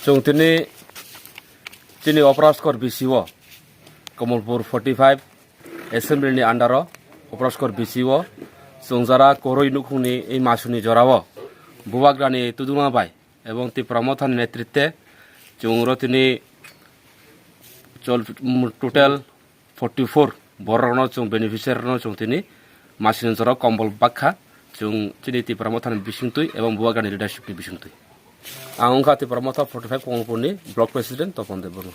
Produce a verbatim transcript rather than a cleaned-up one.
Chwng tini chini Operaskor B C o, Kamalpur forty five assembly ni under o Operaskor B C o chwng jara koroi nukhungni ei masuni jorao Bubagrani tuduma bai ebong Tipra Mothani netritwe chwng ro tini chol-, total forty four borokno chwng beneficiary no chwng tini masini jora kombol bakha chwng chini Tipra Mothani bisingtwi ebong Bubagrani leadership ni bisingtwi. Ang wngkha Tipra Motha forty five Kamalpurni block president Topon Debbarma.